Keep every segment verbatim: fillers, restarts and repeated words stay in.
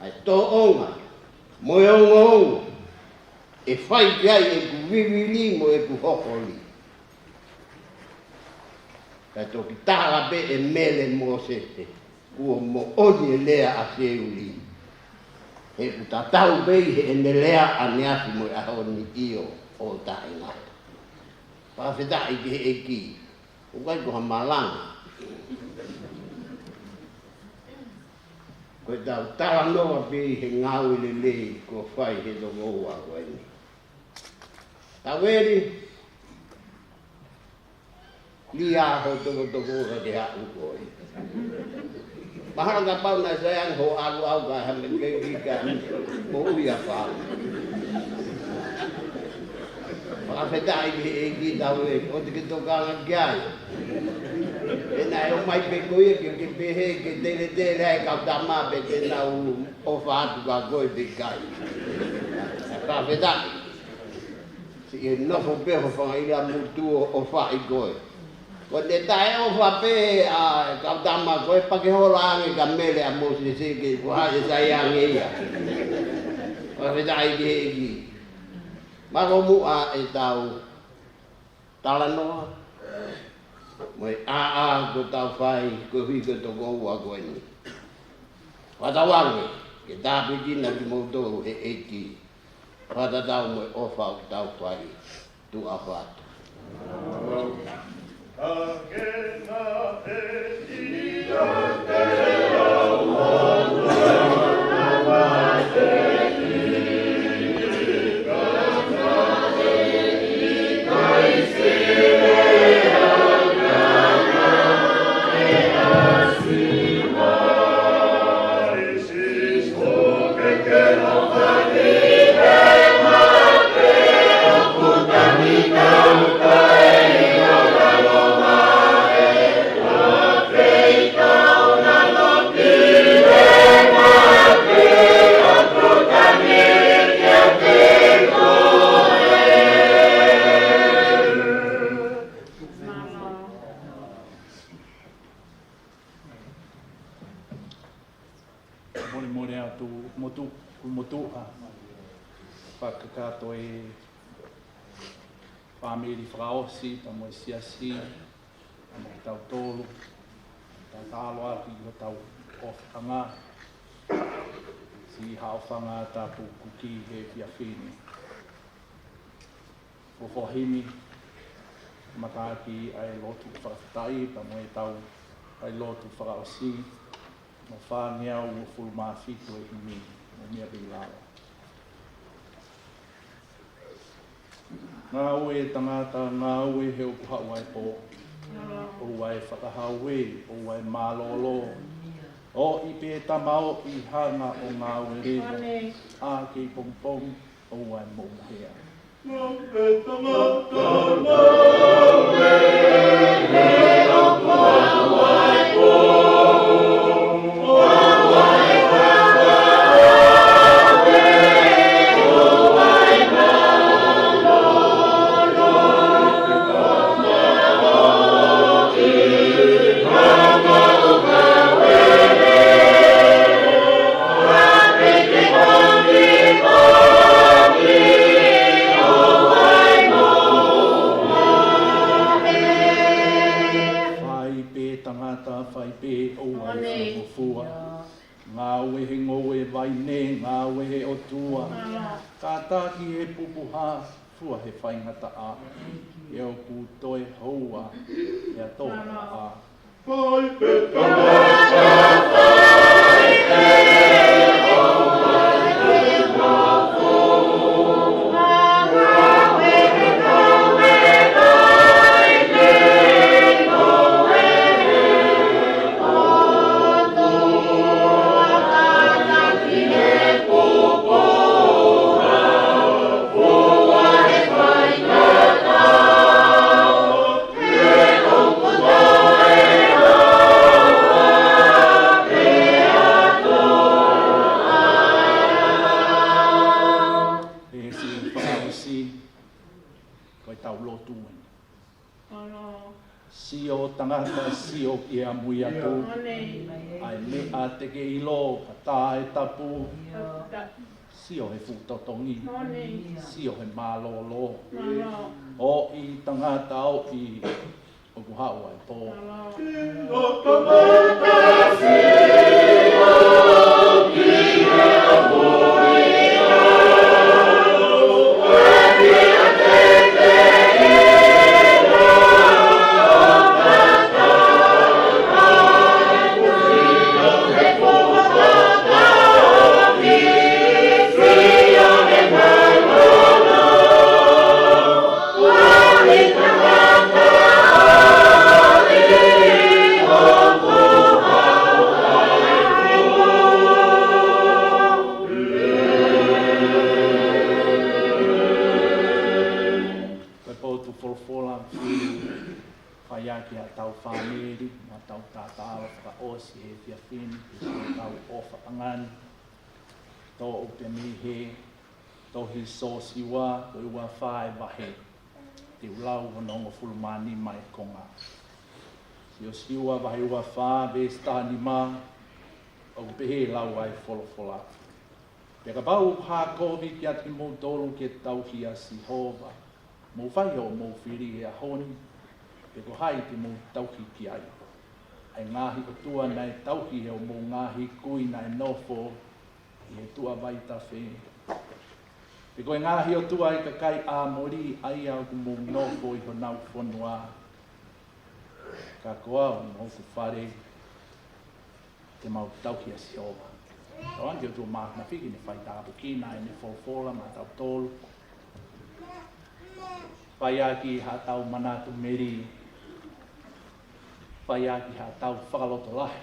ʻa e tōʻonga mo e ongoongo ʻe fai ki ai ʻeku vivili mo ʻeku hokoli. Kae toki tala pē ʻe Mele Mōsese, kuo moʻoni e lea ʻa Seuli. He ʻoku tatau pē ʻi heʻene lea ʻaneafi mo e ʻaho ni, ʻio, ʻo taʻengata. Fakafetaʻi ki he ʻEiki. ʻOku ʻikai ko ha malanga. Ko ʻetau talanoa pē he ngāue lelei kuo fai he tokoua ko eni. Taueli, lia ho tokotoko ka ke haʻu koe. Mahalo kapau naʻe sai ange hoʻo ʻalu au ka ha meʻa ke ʻi ka mo ui a pau. Fakafetaʻi ki he ʻEiki, Taueli, ʻoua te ke tokanga ki ai. He naʻe ʻomai pē ko ia ke ke pehē ke teletele ai kau tama pē ke nau ʻofa atu kia koe pe ʻikai. Fakafetaʻi. Siʻi nofo pē ho fanga ila mutu ʻo ʻofaʻi koe. Ko ʻene taʻeʻofa pē ʻa e kau tama ko ē, pea ke hola ange kia Mele ʻa Mōsese ke ko hai ʻe sai ange ia. Fakafetaʻi ki he ʻEiki. Mālō muʻa ʻetau talanoa mo e ʻāʻā kuo tau fai koeʻuhi ko e tokoua ko eni. Fakatauange ke tāpuekina kimoutolu he ʻEiki. Fakatatau mo e ʻofa ʻoku tau fai, tuʻa ʻofa atu. Molemole atu motu, ku motuʻa, fakakakato e fāmili fakaʻosi, pea mo e siasi, pea mo kitautolu, tau talo atu ki hotau ʻofanga, siʻi haʻofanga Tapu Kuki he efiafi ni. Ko e foʻi himi, mataʻaki ʻa e lotu fakafetaʻi, pea mo ʻetau failotu fakaʻosi, mo e fāngeau uofulu mā fitu e himi, mo e meʻa pē ʻi lalo. Ngāue ʻa e tangata, ngāue he ʻoku haʻu ʻa e pō. ʻOua ʻe fakahauē, ʻoua ʻe mālōlō. ʻOi pē tama ʻoku hanga ʻo ngāue leva, ʻa kei pongipongi, ʻoua ʻe momohea. Fai pē tangata, fai pē ʻoua ʻe fua. Ngāue he ngoue vaine, ngāue he ʻOtua. Kātaki he pupuha, fua he faingataʻa. ʻE ʻoku toe houa, ʻe ʻa toa ʻa. ʻE siʻi fakaʻosi, ko ʻetau lotu eni. Sio tangata, sio ki he ʻamui atu. ʻA Meʻa te ke ʻilo, ka tā e tapu. Sio he fuʻu totongi. Sio he mālōlō. ʻOi tangata ʻoʻi, ʻoku haʻu ʻa e pō. Ko e potu folofola, fai ʻaki haʻatau fāmili, mo haʻatau taʻataʻalo fakaʻosi he efiafi ni, ke sio ki hotau ʻofaʻanga ni. Toʻo pē mei he tohi Siosiua, ko e ua fā e vahe, te u lau hono hongofulu mā nima e konga. Siosiua vahe ua fā, veesi taha nima, ʻoku pehē ʻa e lau ʻa e folofola. Pea kapau ʻoku hā kovi kiate kimoutolu ke tauhi ʻa Sihova, mou fai hoʻomou fili he ʻaho ni, pe ko hai te mou tauhi ki ai? ʻA e ngaahi ʻotua naʻe tauhi ʻe hoʻomou ngaahi kui naʻe nofo ʻi he tuʻa vaitafe, pe ko e ngaahi ʻotua ʻa e kakai ʻAmoli, ʻa ia ʻoku mou nofo ʻi honau fonua? Ka ko au mo hoku fale, te mau tauhi ʻa Sihova. Tauange ki he ʻOtua Māfimafi ke ne faitāpuekina ʻene folofola maʻatautolu. Fai ʻaki haʻatau manatu meli. Fai ʻaki haʻatau fakalotolahi.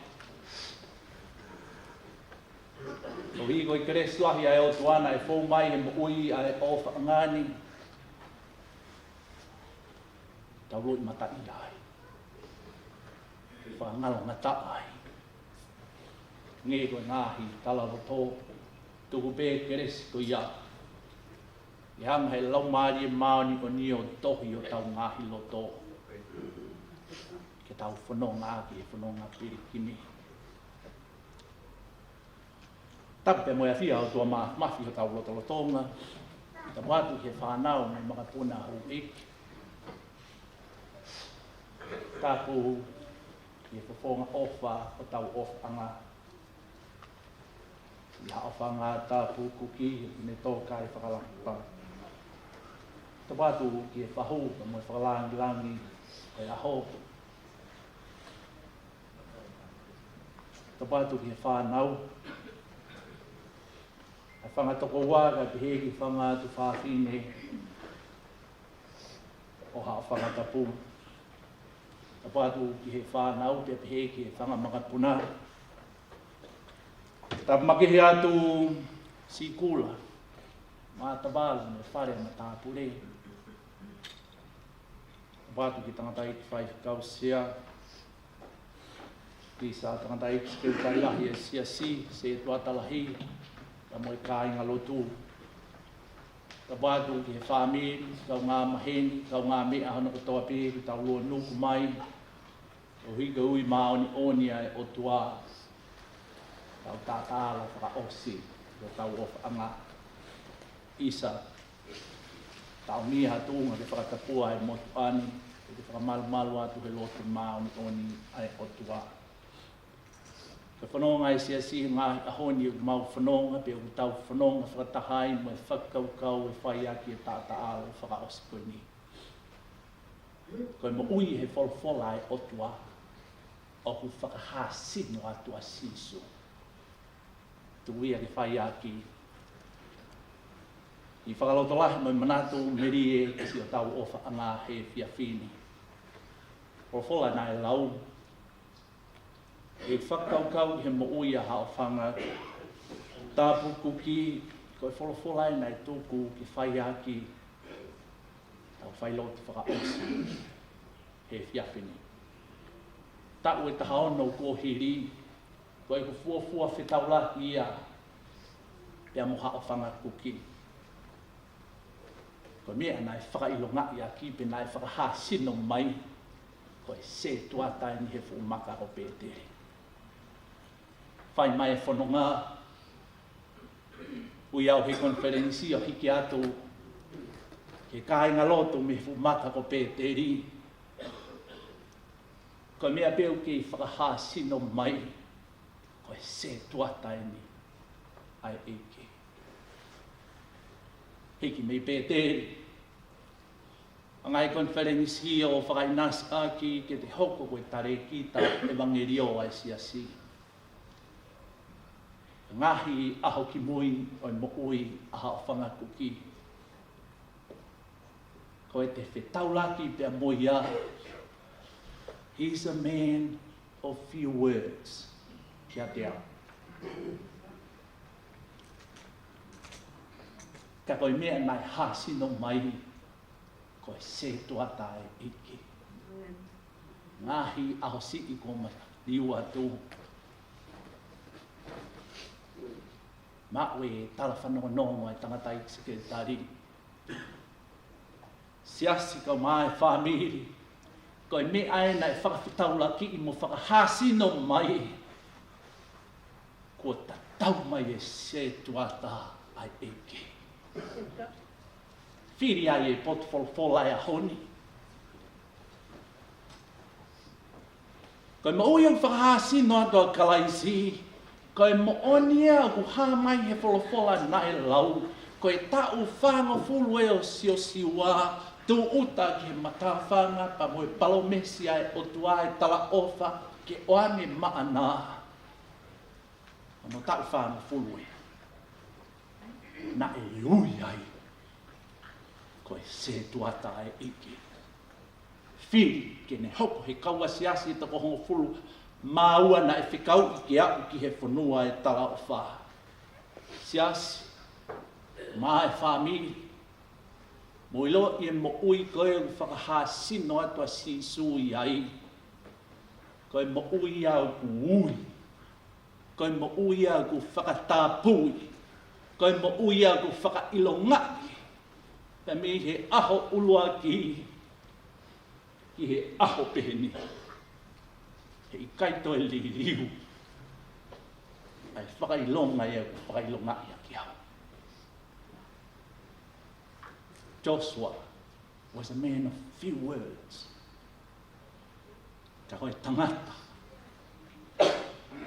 Koeʻuhi ko e kelesi lahi ʻa e ʻOtua naʻe fou mai he moʻui ʻa e ʻofaʻanga ni, tau loʻimataʻia ai, fakangalongataʻa ai. Hangē ko e ngaahi talaloto, tuku pē kelesi ko ia, ʻe hanga ʻe he Laumālie Māʻoniʻoni ʻo tohi hotau ngaahi loto, ke tau fononga ʻaki e fononga pilikimi. Tapu pē mo e ʻafio ʻa e ʻOtua Māfimafi ʻi hotau lotolotonga. Tapu atu ki he fānau mo e makapuna houʻeiki. Tapu ki he fofonga ʻofa ʻo hotau ʻofaʻanga, ʻi he haʻofanga tapu Kuki, ʻi heʻene tō kai fakalahi pā. Tapu atu ki he fahu mo e fakalangilangi ʻo e ʻaho. Tapu atu ki he fānau, ʻa e fanga tokoua, kae pehē ki he fanga tuofāfine ʻo Haʻofanga Tapu. Tapu atu ki he fānau, pea pehē ki he fanga makapuna. Tapu makehe atu Sikula, Matavalu mo e fale ʻa Matāpule. Tapu atu ki he tangataʻeiki faifekau sea, ki he tangataʻeiki sekelitali lahi ʻo e siasi, Setuata Lahi, pea mo e kāingalotu. Tapu atu ki he fāmili, kaungāmaheni, kaungāmeʻa hono kotoa pē kuo tau lua nuku mai, koeʻuhi ko e ui māʻoniʻoni ʻa e ʻOtua, tau taʻataʻalo fakaʻosi ʻi hotau ʻofaʻanga. ʻIsa, tau mia ha tuʻunga ke fakatapua e motuʻa ni, ke fakamalumalu atu he lotu māʻoniʻoni ʻa e ʻOtua. Ko e fononga ʻa e siasi he ngaahi ʻaho ni ʻoku mau fononga, pea ʻoku tau fononga fakataha ai mo e fakakaukau ʻe fai ʻaki e taʻataʻalo fakaʻosi ko eni. Ko e moʻui he folofola ʻa e ʻOtua, ʻoku fakahāsino atu ʻa Sīsū. Tuku ia ke fai ʻaki e fakalotolahi mo e manatu melie ki siʻotau ʻofaʻanga he efiafi ni. Folofola naʻe lau, ʻi he fakakaukau ki he moʻui ʻa Haʻofanga Tapu Kuki, ko e folofola ē naʻe tuku ke fai ʻaki ʻetau failotu fakaʻosi he efiafi ni. Taʻu ʻe taha ono kuo hili, ko ʻeku fuofua fetaulaki ia pea mo Haʻofanga Kuki. Ko e meʻa naʻe fakaʻilongaʻi ʻaki pea naʻe fakahāsino mai, ko e Setuata eni he fuʻu maka ʻo Pēteli. Fai mai e fononga, ui au he konifelenisi ʻo hiki atu ki he kāingalotu mei he fuʻu maka ko Pēteli. Ko e meʻa pē ʻoku kei fakahāsino mai, ko e setuata eni ʻa e ʻEiki. Hiki mei Pēteli, ʻa e ngaahi konifelenisi ʻo fakaʻinasi ʻaki ke te hoko ko e talēkita ʻevangeliō ʻa e siasi. Ngaahi ʻaho kimui ʻo e moʻui ʻa Haʻofanga Kuki, ko ʻete fetaulaki pea mo ia. He's a man of few words. Kiate au. Ka ko e meʻa naʻe hāsino mai, ko e setuata ʻa e ʻEiki. Ngaahi ʻaho siʻi kuo ma liu atu, maʻu e tala fanongonongo ʻa e tangataʻeiki sekelitali, siasi kae ʻumaʻā e fāmili, ko e meʻa ē naʻe fakafetaulakiʻi mo fakahāsino mai, kuo tatau mai e setuata ʻa e ʻEiki. Fili ai e potu folofola ʻo e ʻaho ni. Ko e moʻui ʻoku fakahāsino atu ʻa Kalaisi, ko e moʻoni ia ʻoku hā mai he folofola naʻe lau, ko e taʻu fāngofulu ē ʻo Siosiua, tūʻuta ki he matāfanga pea mo e palōmesi ʻa e ʻOtua, e talaʻofa ke ʻoange maʻana. Hono taʻu fāngofulu ē naʻe ui ai ko e setuata ʻa e ʻEiki. Fili ke ne hoko he kau siasi ʻe toko hongofulu mā ua naʻe fekauʻi ke aʻu ki he fonua ʻo e talaʻofa. Siasi, mo e fāmili, mou ʻiloʻi e moʻui ko ē ʻoku fakahāsino atu ʻa Sīsū ai, ko e moʻui ia ʻoku ui, ko e moʻui ia ʻoku fakatapui, ko e moʻui ia ʻoku fakaʻilongaʻi, pea mei he ʻaho ʻuluaki ki he ʻaho pehē ni, heʻikai toe liliu ʻa e fakaʻilonga ia ʻoku fakaʻilongaʻi ʻaki au. Joshua was a man of few words. Ka ko e tangata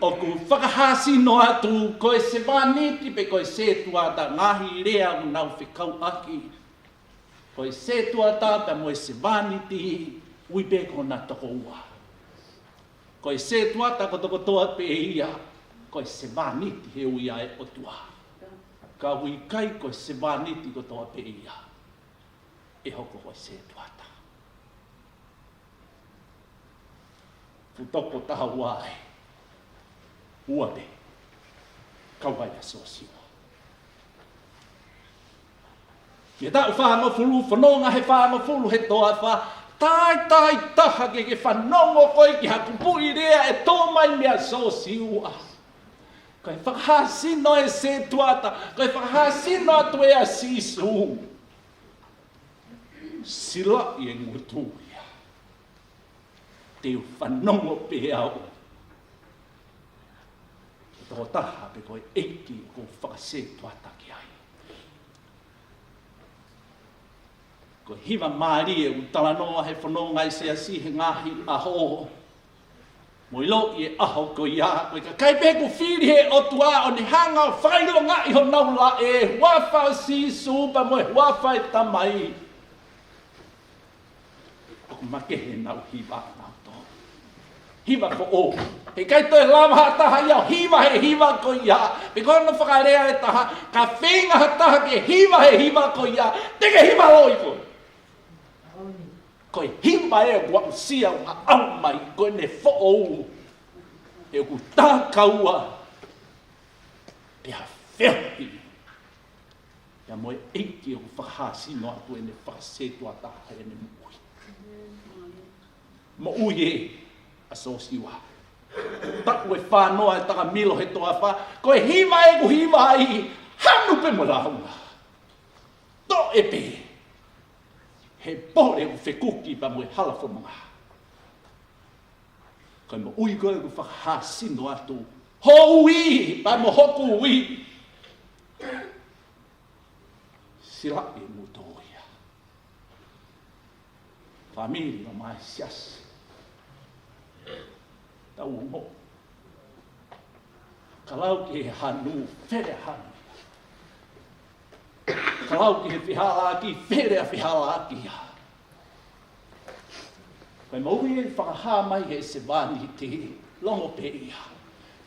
ʻoku fakahāsino atu, ko e sevāniti pe ko e setuata, ngaahi lea ʻoku nau fekauʻaki. Ko e setuata pea mo e sevāniti, ui pē ko hona tokoua. Ko e setuata kotokotoa pē ia, ko e sevāniti he ui ʻa e ʻOtua. Ka ʻoku ʻikai ko e sevāniti kotoa pē ia ʻe hoko ko e setuata. Fuʻu toko taha ua ē, ua pē, kau ai ʻa Siosiua. Mei he taʻu fāngofulu, fononga he fāngofulu he toafa, taitai taha ke ke fanongo koe ki ha kupuʻi lea ʻe tō mai meia Siosiua. Ko e fakahāsino e setuata, ko e fakahāsino atu ē ʻa Sīsū. Silaʻi e ngutu ia. Te u fanongo pē au ki he tokotaha pe ko e ʻEiki ʻoku ou fakasetuata ki ai. Ko e hiva mālie ʻoku talanoa he fononga ʻa e siasi he ngaahi ʻaho. Mou ʻiloʻi e ʻaho ko ia, ko e kakai pē kuo fili he ʻOtua ʻo ne hanga ʻo fakaʻilongaʻi honau laʻe, huafa ʻo Sīsū pea mo e huafa ʻo e Tamai. ʻOku makehe ʻenau hiva ʻanautolu. Hiva foʻou. Heʻikai toe lava ha taha ia ʻo hiva he hiva ko ia. Pe ko hono fakalea ʻe taha, ka feinga ha taha ke hiva he hiva ko ia, te ke hiva loi koe. Ko e hiva ē ʻoku aʻusia ʻo haʻu mai, ko ʻene foʻou. He ʻoku takaua pea feohi ia mo e ʻEiki ʻoku fakahāsino atu ʻene fakasetuata ʻi heʻene moʻui. Moʻui ē ʻa Siosiua. Taʻu ʻe fāngofulu ʻa e takamilo he toafa, ko e hiva ē ʻoku hiva ai, hanu pē mo launga. Toʻe pē he pole ʻoku fekuki pea mo e hala fononga. Ko e moʻui ko ē ʻoku fakahāsino atu Hoʻo ui, pea mo hoku ui. Silaʻi muʻa ia. Fāmili ʻo e siasi. Tau ongo. Ka lau ki he hanu, fele hanu. Ka lau ki he fehālaaki, fele fehālaaki ia. Ko e moʻui ʻe fakahā mai ʻe he sevāniti, longo pē ia.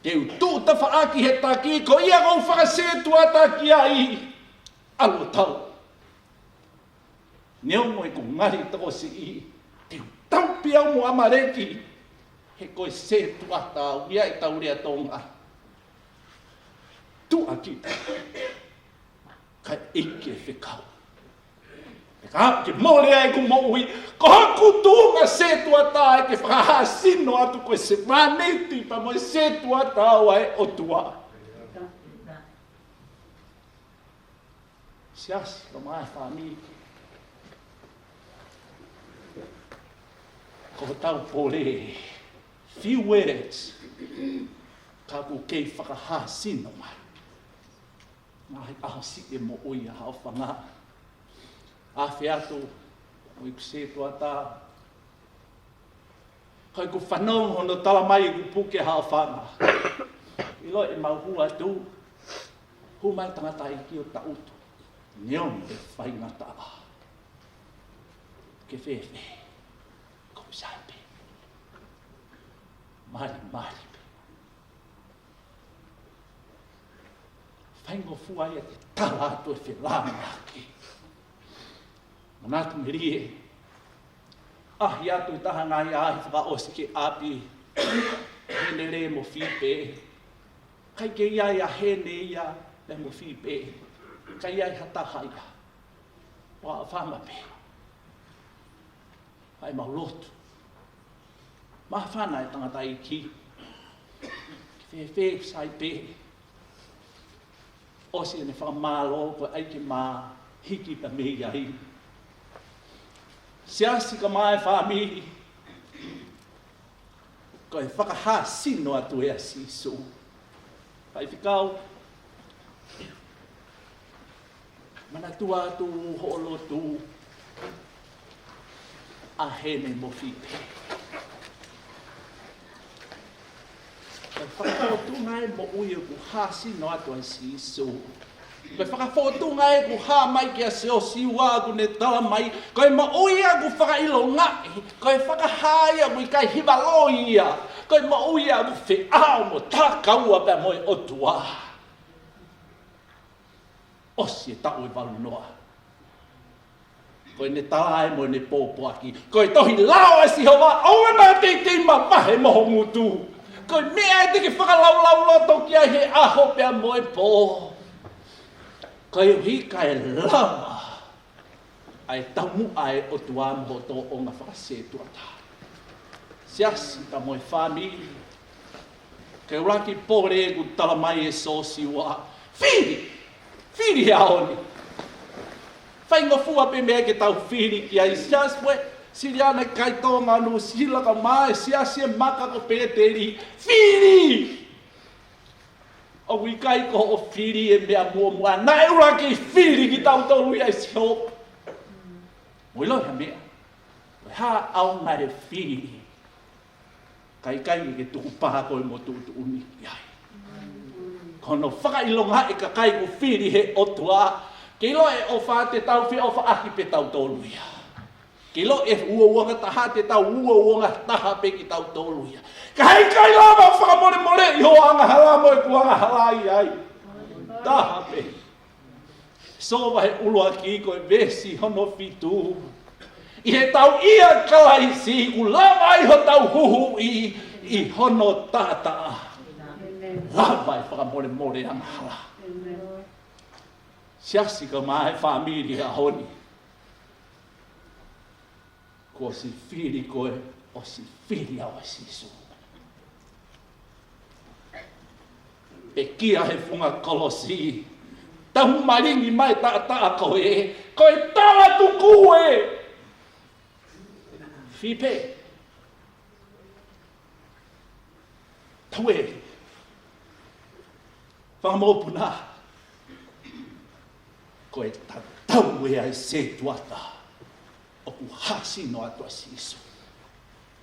Te u tuʻu tafaʻaki he taki, ko ia ʻoku ou fakasētuata ki ai, ʻalu ʻo tau. Neongo ʻeku ngali tokosiʻi, te u tau pē au mo ʻAmaleki, he ko e sētuata au ia ʻi he tau lea Tonga. Tuʻaki. Kae ʻEiki ʻe fekau. Pea ke mole ai ʻeku moʻui, ko hoku tuʻunga sētuata ʻe ke fakahāsino atu ko e sevāniti pea mo e sētuata au ʻa e ʻOtua. Siasi, kae ʻumaʻā e fāmili. Ko hotau pole, few words, ka ʻoku kei fakahāsino mai. Ngaahi ʻaho siʻi e moʻui ʻa Haʻofanga. Afe atu, ʻo ʻeku sētuata. Ko ʻeku fanongo hono tala mai ʻeku puke ʻa Haʻofanga. ʻIlo ʻemau hū atu, hū mai tangataʻeiki ʻo taʻutu. Neongo e faingataʻa. Ke fēfē, ko sai pē. Mali, mali pē. Faingofua ia ke tala atu e felāngaaki. Manatu melie. ʻAhi atu e taha ngaahi ʻaʻahi fakaʻosi ke ʻapi. Hēnele mo Fipe. ʻIkai ke ʻi ai ʻa Hēne ia, pea mo Fipe. ʻIkai ʻi ai ha taha ia. ʻO Haʻofanga pē. Haʻu ʻemau lotu. Māfana e tangataʻeiki. Ke fēfē, sai pē. ʻOsi ʻene fakamālō ko e ʻai ke mā hiki pē mei ai. Siasi kae ʻumaʻā e fāmili. Ko e fakahāsino atu ʻa Sīsū. Faifekau, manatua atu hoʻo lotu ʻa Hēne mo Fipe. Ko e fakafōtunga e moʻui ʻoku hāsino atu ʻa Sīsū. Ko e fakafōtunga ʻoku hā mai kia Siosiua ʻoku ne tala mai, ko e moʻui ʻoku fakaʻilongaʻi, ko e fakahā ia ʻoku ʻikai hiva loi ia, ko e moʻui ʻoku feʻao mo takaua pea mo e ʻOtua. ʻOsi e taʻu ʻe valu noa. Ko ʻene tala ē mo ʻene pōpoaki. Ko e tohi lao ʻa Sihova, ʻoua naʻa teitei mavahe mo ho ngutu. Ko e meʻa ē te ke fakalaulauloto ki ai he ʻaho pea mo e pō. Koeʻuhi kae lava ʻa e taumuʻa ʻa e ʻOtua mo ho tōʻonga fakasētuata. Siasi pea mo e fāmili. Ke ʻuluaki pole ʻoku tala mai ʻe Siosiua. Fili! Fili he ʻaho ni. Faingofua pē meʻa ke tau fili ki ai, siasi pē, Siliana kai Tonga, Nuʻusila kae ʻumaʻā e siasi ʻe maka ko Pēteli. Fili! ʻOku ʻikai ko hoʻo fili e meʻa muʻomuʻa. Naʻe ʻuluaki fili kitautolu ia ʻe Sihova. Mou ʻilo ha meʻa. Ko e hā ʻaonga e fili. Ka ʻikai ke tukupā koe mo tuʻutuʻuni ki ai. Ko hono fakaʻilonga e kakai ʻoku fili he ʻOtua. Ke ʻilo e ʻofa te tau feʻofaʻaki pē tautolu ia. Ke ʻilo e uouangataha te tau uouangataha pē kitautolu ia. Ka heʻikai lava fakamolemoleʻi ho angahala mo ʻeku angahala ʻi ai. Taha pē. Sova he ʻuluaki ko e veesi hono fitu. ʻI heʻetau ʻia Kalaisi kuo lava ai hotau huhuʻi ʻi hono taʻataʻa. Lava e fakamolemole angahala. Siasi kae ʻumaʻā e fāmili he ʻaho ni. Kuo ʻosi fili koe, ʻosi fili au ʻe Sīsū. Pekia he funga kolosi. Tau malingi mai taʻataʻa ko ē. Ko e tala tuku ē. Fipe. Tau ē. Fanga mokopuna, ko e tatau ē ʻa e sētuata ʻoku hāsino atu ʻa Sīsū.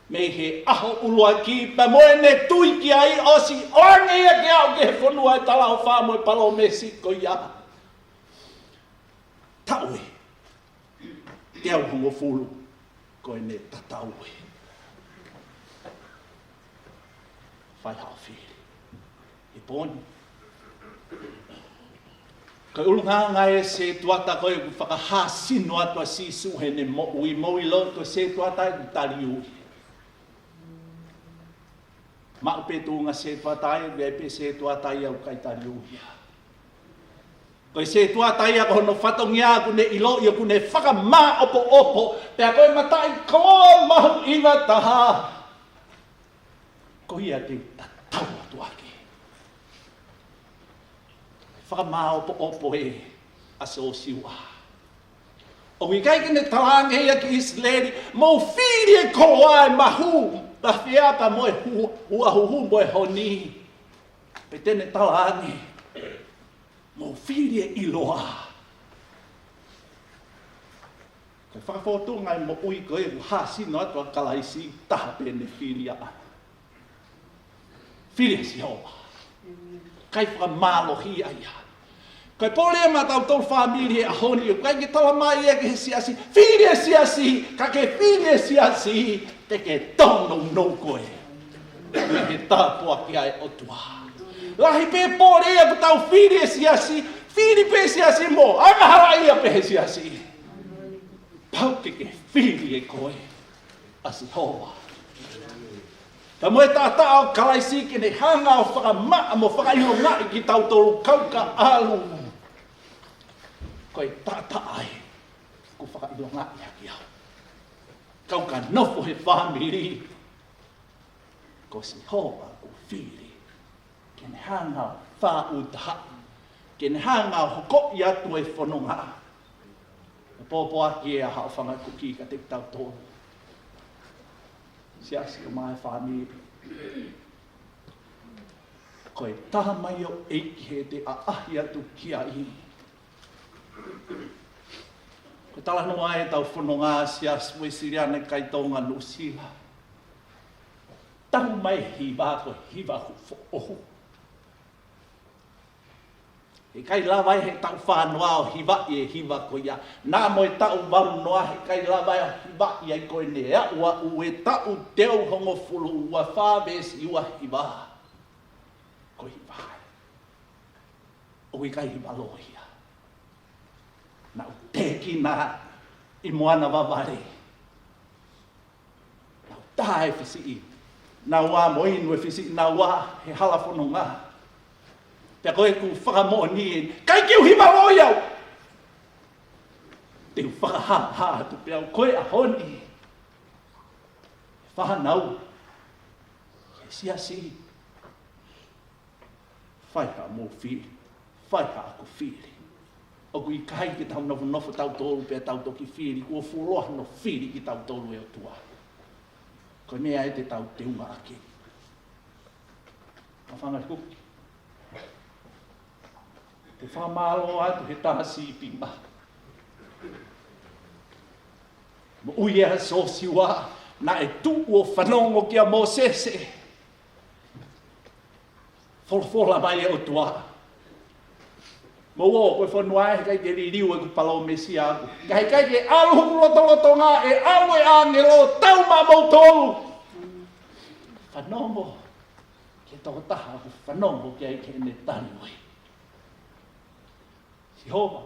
Mei he ʻaho ʻuluaki pea mo ʻene tui ki ai, ʻosi ʻoange ia ke aʻu ki he fonua ʻo e talaʻofa mo e palōmesi ko ia. Taʻu ē teau hongofulu, ko ʻene tatau ē. Fai haʻo fili. He pō ni, ko e ʻulungaanga ʻo e sētuata ko ē ʻoku fakahāsino atu ʻa Sīsū heʻene moʻui, mou ʻilo ko e sētuata ʻoku taliui. Maʻu pē tuʻunga sētuata ia, ʻoku ʻi ai pē sētuata ia ʻoku ʻikai taliui ia. Ko e sētuata ia ko hono fatongia ʻoku ne ʻiloʻi ʻoku ne fakamāʻopoʻopo, pea ko e mataʻikoloa mahuʻinga taha, ko ia te u tatau atu ʻaki. Fakamāʻopoʻopo ē ʻa Sōsiua. ʻOku ʻikai ke ne talaange ia ki ʻIsileli, mou fili e koloa ʻo e mahu, tafe ata mo e hu-, huʻahuhu mo e honi. Pea te ne talaange, mou fili e ʻiloa. Ko e fakafōtunga ʻo e moʻui ko ē ʻoku hāsino atu ʻa Kalaisi, taha pē ʻene fili ʻaʻana. Fili ʻa Sihova. ʻIkai fakamālohi ia. Ko e pole maʻa tautolu fāmili he ʻaho ni, ʻoku ʻikai ke tala mai ia ki he siasi, fili e siasi, ka ke fili e siasi, te ke tōnounou koe. He tāpuaki ʻa e ʻOtua. Lahi pē pole ia ʻoku tau fili e siasi, fili pē siasi mo angahala ia pē he siasi. Pau ke ke fili ʻe koe ʻa Sihova. Ka mo e taʻataʻa ʻo Kalaisi ke ne hanga ʻo fakamaʻa mo fakaʻilongaʻi kitautolu kau ka ʻalu. Ko e taʻataʻa ē ʻoku fakaʻilongaʻi ʻaki au. Kau ka nofo he fāmili. Ko Sihova ʻoku fili ke ne hanga ʻo faʻu taha, ke ne hanga ʻo hokoʻi atu e fononga. ʻE pōpoaki ʻe haʻo fanga kuki kiate kitautolu. Siasi kae ʻumaʻā e fāmili. Ko e tama ia ʻo e ʻEiki he te ʻaʻahi atu ki ai. Ko e talanoa ʻetau fononga Siasi Uēsiliana ʻi Tonga, Nuʻusila. Taʻu mai hiva ko e hiva ʻoku foʻou. Heʻikai lava ʻe he taʻu fā noa ʻo hivaʻi e hiva ko ia. Naʻa mo e taʻu valu noa heʻikai lava ʻe hivaʻi ai ko ʻene aʻuaʻu e taʻu teau hongofulu ua fā veesi ua hiva. Ko e hiva ia. ʻOku ʻikai hiva lō ia. Naʻa ku tēkina ʻi Moana Vavale. Naʻa ku tā e fisiʻi naua mo inu e fisiʻi naua he hala fononga. Pea ko ʻeku fakamoʻoni ē, ʻikai ke u hiva lō ia au. Te u fakahāhā atu pē au ko e ʻaho ni. Fānau, he siasi. Fai haʻamou fili, fai haʻaku fili. ʻOku ʻikai ke tau nofonofo tautolu pea tau toki fili, kuo fuoloa hono fili kitautolu ʻe he ʻOtua. Ko e meʻa ē te tau teunga ʻaki. Mafanga kuki. Te u fakamālō atu he taha sīpinga. Moʻui ʻa Sōsiua, naʻe tuʻu ʻo fanongo kia Mōsese. Folofola mai e ʻOtua. Mou ō, ko e fonua ē heʻikai ke liliu ʻeku palōmesi ʻaʻaku. Ka heʻikai ke ʻalu hoku lotolotonga, ʻe ʻalu e ʻāngelo ʻo tau maʻamoutolu. Fanongo ki he tokotaha ʻoku fanongo ki ai ki heʻene tali ʻo e Sihova.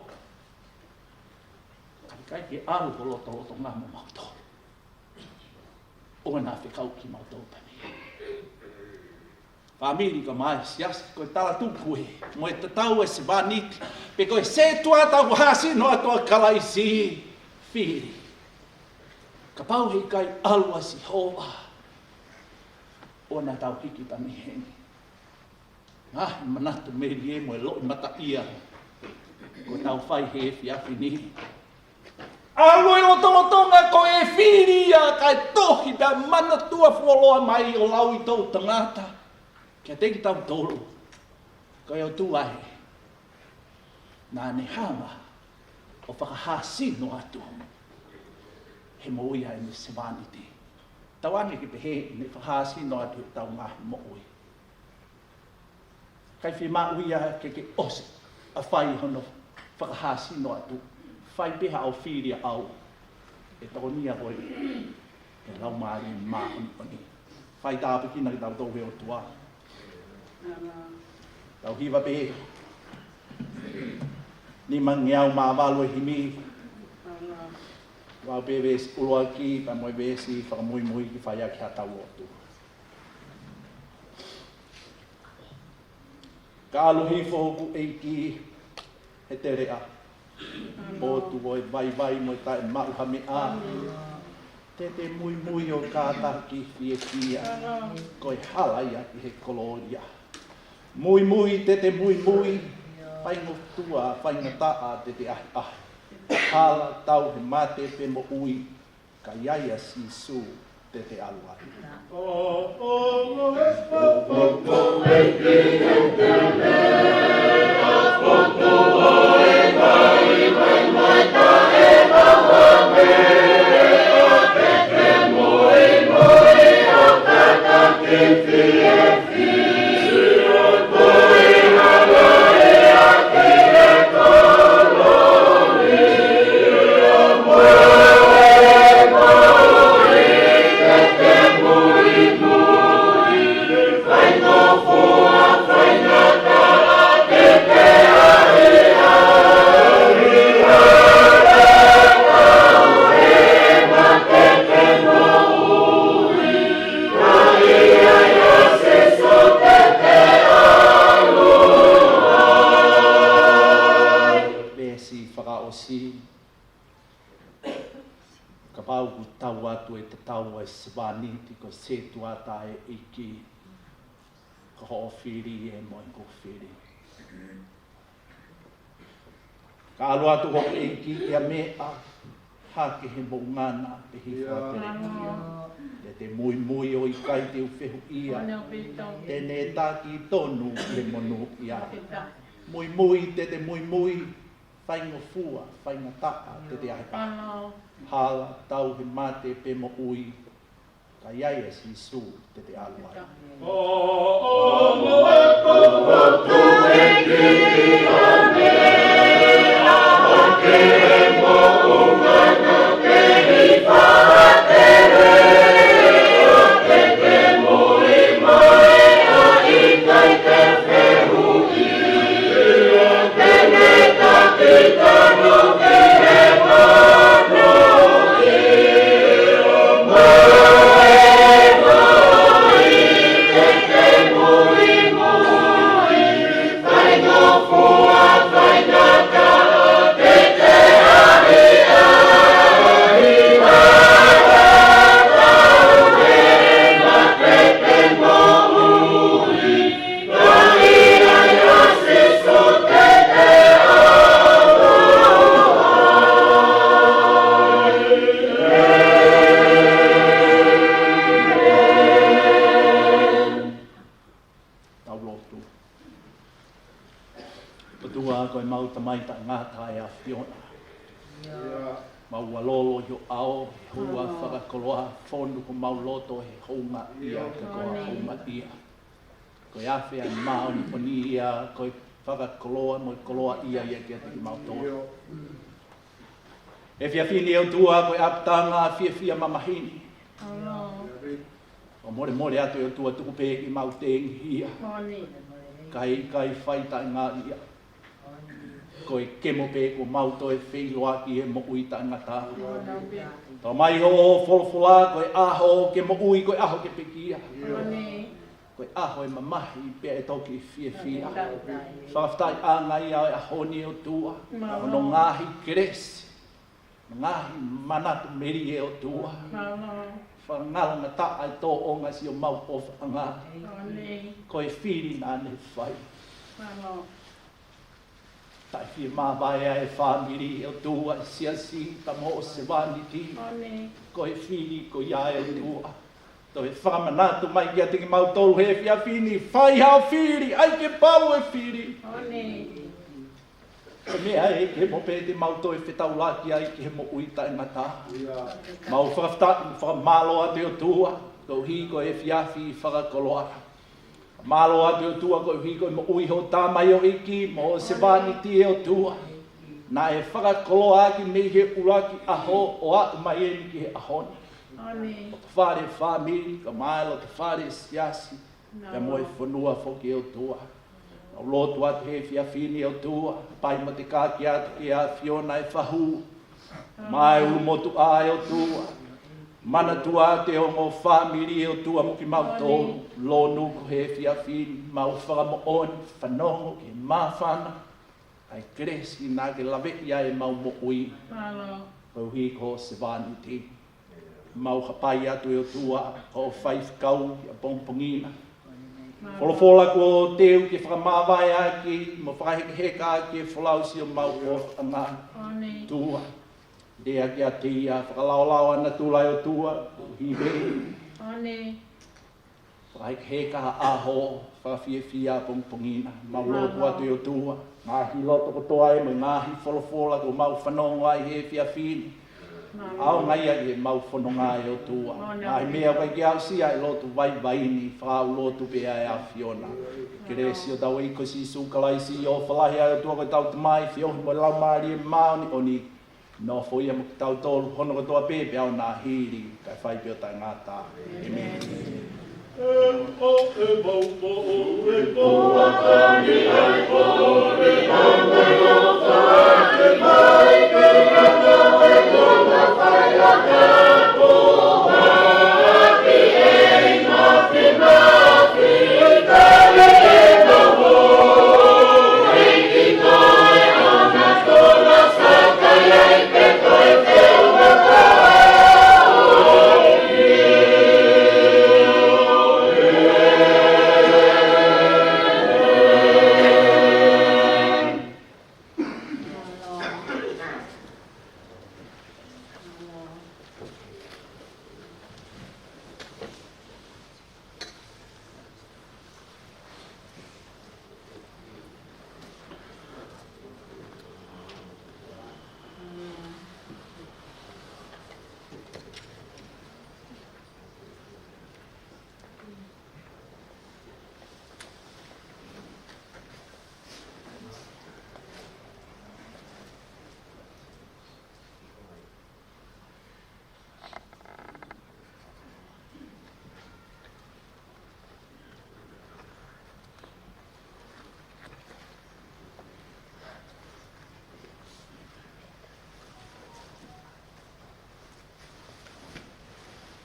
Ka ʻikai ke ʻalu ho lotolotonga maʻamoutolu, ʻoua naʻa fekauʻi kimautolu pē mei ai. Fāmili kae ʻumaʻā e siasi, ko e talatuku ē, mo e tatau e sevāniti, pe ko e sētuata ʻoku hāsino atu ʻa Kalaisi, fili. Kapau heʻikai ʻalu ʻa Sihova, ʻoua naʻa tau hiki pē mei heni. Ngaahi manatu melie mo e loʻimataʻia kuo tau fai he efiafi ni. ʻAlu e lotolotonga ko e fili ia kae tohi pea manatua fuoloa mai ʻo lau ʻi toʻu tangata. Kiate kitautolu. Ko e ʻOtua ē naʻa ne hanga ʻo fakahāsino atu he moʻui ʻa ʻene sevāniti. Tauange ke pehē naʻe fakahāsino atu ʻetau ngaahi moʻui. ʻIkai fiemaʻu ia ke ke ʻosi ʻa fai hono fakahāsino atu. Fai pē haʻo fili ʻaʻau. ʻE tokonia koe ʻe he Laumālie Māʻoniʻoni. Fai tāpuekina kitautolu ʻe he ʻOtua. Tau hiva pē. Nimangeau mā valu e himi. Lau pē veesi ʻuluaki, pea mo e veesi fakamuimui ke fai ʻaki haʻatau lotu. Ka ʻalu hifo hoku ʻEiki he teleʻa, potu ʻo e vaivai mo e taʻemaʻu ha meʻa. Te te muimui ʻo kātaki fiefia, ko e hala ia ki he kolōlia. Muimui, te te muimui, faingofua, faingataʻa, te te ʻahiʻahi. Hala tau he mate pe moʻui, ka ʻi ai ʻa Sīsū te te ʻalu ai. Veesi fakaʻosi. Kapau ʻoku tau atu e tatau ʻa e sevāniti ko e sētuata ʻa e ʻEiki, ko hoʻo fili ē mo ʻeku fili. Ka ʻalu atu hoku ʻEiki ʻi ha meʻa, hake he moʻunga na pe hifo atu. Te te muimui ʻo ʻikai te u fehuʻia. Te ne taki tonu ki he monūʻia. Muimui, te te muimui, faingofua, faingataʻa, te te ʻahiʻahi. Hala tau he mate pe moʻui, ka ʻi ai ʻa Sīsū te te ʻalu ai. Tau lotu. ʻOtua ko ʻemau Tamai taʻengata ʻa e ʻAfiona. Mau ʻalolo ʻi ho ʻao, he houa fakakoloa, fonu homau loto he houngaʻia, ka ko e houngaʻia. Ko e afe ʻa e māʻoniʻoni ia, ko e fakakoloa mo e koloaʻia ia kiate kimautolu. Efiafi ni ʻe ʻOtua ko e ʻapitanga fiefia mamahi ni. ʻO molemole atu ʻe ʻOtua tuku pē ke mau tengihia. Kae ʻikai fai taʻengaʻi ia. Ko e kemo pē kuo mau toe feʻiloaki he moʻui taʻengata. Tau mai hoʻo folofola ko e ʻaho ke moʻui ko e ʻaho ke pekia. Ko e ʻaho ʻe mamahi pea ʻe toki fiefia. Fakafetaʻi ʻa e ngaahi ʻaho ni ʻOtua. Hono ngaahi kelesi. Ngaahi manatu melie ʻOtua. Fakangalongataʻa e tōʻonga siʻomau ʻofaʻanga. Ko e fili naʻa ne fai. Taʻe fiemāvae ʻa e fāmili ʻOtua, siasi, pea mo hoʻo sevāniti. Ko e fili ko ia ʻOtua. Toe fakamanatu mai kiate kimautolu he efiafi ni, fai haʻo fili, ʻai ke pau e fili. ʻOne. Ko e meʻa ē ke mo pē te mau toe fetaulaki ai ki he moʻui taʻengata. Mau fakafetaʻi, fakamālō atu ʻOtua, koeʻuhi ko e efiafi fakakoloa. Mālō atu ʻOtua koeʻuhi ko e moʻui ho tamaioʻeiki mo e sevāniti ʻOtua. Naʻe fakakoloa ʻaki mei he ʻuluaki ʻaho ʻo aʻu mai eni ki he ʻaho ni. ʻOne. Loto fale fāmili, kae ʻumaʻā e loto fale siasi, pea mo e fonua foki ʻOtua. Mau lotu atu he efiafi ni ʻOtua, pai mo te kaki atu ki he ʻAfiona e fahu. Mai ulu motuʻa ʻOtua. Manatua atu e ongo fāmili ʻOtua mo kimautolu. Lonu ko e efiafi ni, mau fakamoʻoni, fanongo ki he māfana ʻa e kelesi naʻa ke laveʻi ai ʻemau moʻui. Koeʻuhi ko e sevāniti. Mau hapai atu ʻOtua, ko e faifekau ʻi he pongipongi na. Folofola kuo teu ke fakamāvae ʻaki, mo fakahekeheka ʻaki e folau siʻomau puleʻanga. ʻOtua, lea kiate ia, fakalaolao ʻa natula ʻOtua, hive. Fakahekeheka ʻaho, fakafiefia pongipongi na. Mau lotu atu ʻOtua, ngaahi loto kotoa ē mo e ngaahi folofola kuo mau fanongo ai he efiafi ni. ʻAonga ia ʻi heʻemau fononga ʻOtua. Ngaahi meʻa ʻoku ʻikai ke aʻusia ʻe he lotu vaivai ni, fakaʻau lotu pē ʻa e ʻAfiona. Kelesi ʻo hotau ʻEiki ko Sīsū Kalaisi, ʻofa lahi ʻa e ʻOtua ko ʻetau Tamai, feohi mo e Laumālie Māʻoniʻoni, nofoʻia mo kitautolu hono kotoa pē, pea ʻo na hili, kae fai pē ʻo taʻengata. ʻĒmeni.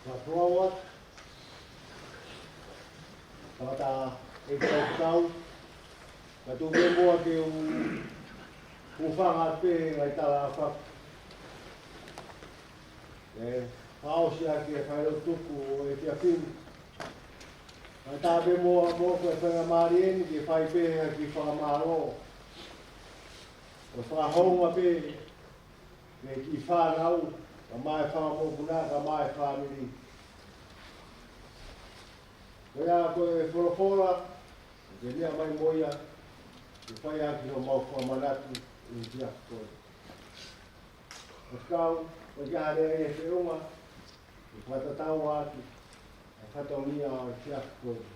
Ka proa, fakataha e kau kau, ka tuku muʻa ke u hūfanga pē he ngaahi tala ʻa e faka-, ē, fakaʻosi ʻaki e fai lotu tuku ʻo e efiafi ni. Ka tā pē muʻa, muʻa ko e faingamālie eni ke fai pē ha kiʻi fakamālō. ʻO fakahounga pē mei he kiʻi fānau, kae ʻumaʻā e fanga mokopuna, kae ʻumaʻā e fāmili. Ko ia ko e folofola, ke meʻa mai mo ia, ke fai ʻaki homau fakamanatu ʻi he efiafi ko eni. Faifekau, ʻoku ʻi ai ha lea ʻe feʻunga, ke fakatatau ʻaki e fatongia ʻo e efiafi ko eni.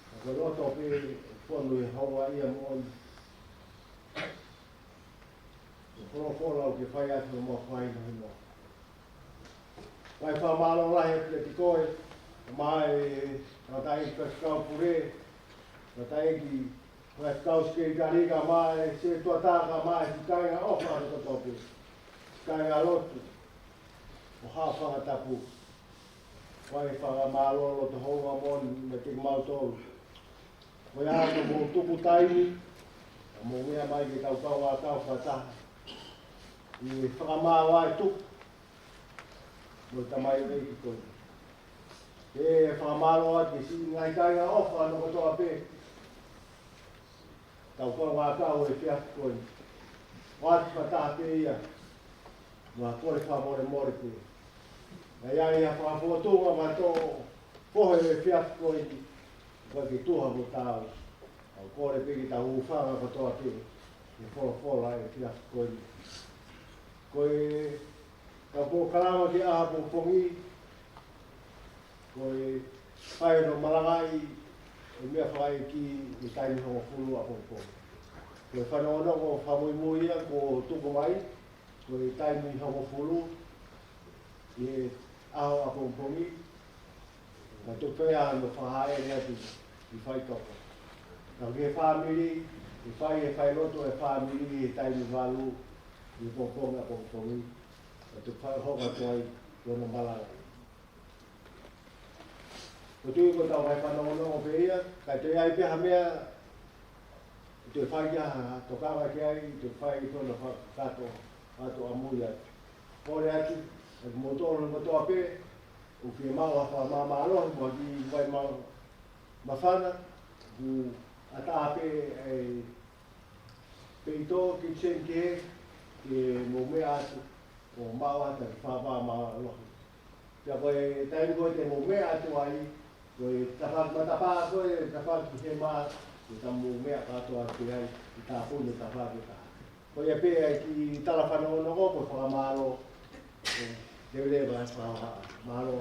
Ka ko e loto pē ʻoku fonu he houa ia moʻoni. Ko e folofola ʻoku ke fai atu mo fai no hino. Fai fakamālō lahi atu kiate koe, kae ʻumaʻā e tangataʻeiki faifekau pule, tangataʻeiki faifekau sekelitali, kae ʻumaʻā e sētuata, kae ʻumaʻā e kāinga ʻofa ʻa e kotoa pē. Kāinga lotu ʻo Haʻa Fangatapu. Fai fakamālō loto hounga moʻoni meiate kimautolu. Ko ia ko hoʻomou tuku taimi, ka mou meʻa mai ke tau kaungā kau fakataha ʻi he fakamaau ʻa e tuku mo e tamaioʻeiki ko eni. Ke fakamālō atu ki he siʻi ngaahi kāinga ʻofa hono kotoa pē. Tau kaungā kau he efiafi ko eni. ʻOatu fakataha pē ia, mo ha kole fakamolemole pē. Naʻe ʻi ai ha fakafotunga maʻa e toʻo fohe ʻo e efiafi ko eni, ʻoku ʻikai ke tuha mo taau. ʻOku ou kole pē ke tau hūfanga kotoa pē he folofola ʻo e efiafi ko eni. Ko e kau polokalama ki he ʻaho pongipongi, ko e fai hono malangaʻi ʻo e meʻafakaʻeiki ʻi he taimi hongofulu ʻapongipongi. Ko e fanongonongo fakamuimui ia kuo tuku mai, ko e taimi hongofulu ʻi he ʻaho ʻapongipongi, ka tuku pē ia mo fakahāʻele atu ʻi he faitoʻo. Ka ki he fāmili, ʻe fai e failotu ʻa e fāmili ʻi he taimi valu ʻi he pongipongi ʻapongipongi, ka tuku fai hoko atu ai ki hono malangaʻi. ʻOku ou tui ko ʻetau fai fanongonongo pē ia, ka ʻe toe ʻi ai pē ha meʻa ʻe toe fai ki ai ha tokanga ki ai, ʻe toe fai ki hono fakakakato atu ʻamui atu. Kole atu kiate kimoutolu kotoa pē ʻoku ke maʻu ha fakamālō, mo e kiʻi vai ma-, māfana, ʻoku ʻatā pē ʻa e peito kitchen ki he, ke mou meʻa atu ʻo maʻu atu e fakamālō. Pea ko e taimi ko ē te mou meʻa atu ai, ko e tafaʻaki matapā ko ē, tafaʻaki hema, ke ta mou meʻa kātoa ki ai, ʻi he tāpuni tafaʻaki ka. Ko ia pē ʻa e kiʻi tala fanongonongo, ko e fakamālō, ʻe, leveleva e fakahohaʻa. Mālō.